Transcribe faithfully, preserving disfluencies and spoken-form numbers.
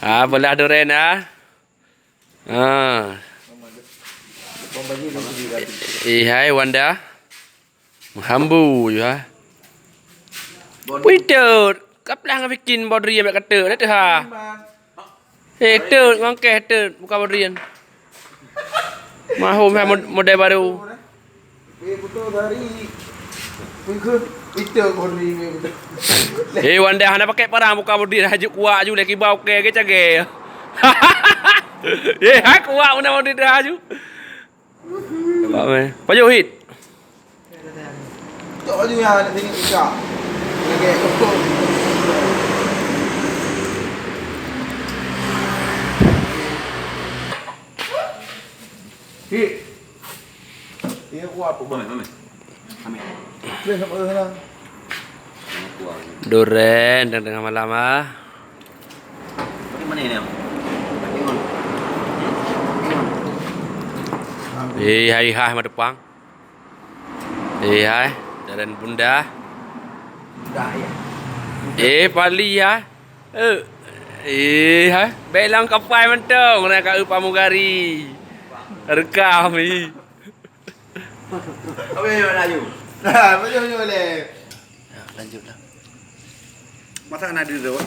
Ah, beulah duren ah. Ah. Eh, hai Wanda. Meuhambu ju ha. Pui teut, kaplah ngon bikin bodri ambek kateuk, dah teuha. Eh, teut ngon keh teut, bukan bodri. Mahom hai mod-, model baru. Eh, Wanda hana pakai parang buka bodri dah aju kuat aju leh kiba okey ke cagée. Eh, ha kuat meunan bodri dah aju. Nampak meh. Pajoh hit. Tok aju yang nak tengok buka. Lagi. Hit. Dia kuat apa? Mami, mami. Mami. Dia nak pada sana. Duren dan tengah malam ah. Bagaimana ini, Am? Bagaimana? Hmm? Bagaimana? Eh, hai hai madepang. Eh, hai. Jalan bunda. Bunda ya. Eh, pali ya. Eh, eh, hai. Baik lang kapai mantong nak kat pramugari. Rekam ni. Apa yang nak laju? Ha, macam mana boleh? Ya, lanjutlah. Masa nak duduk?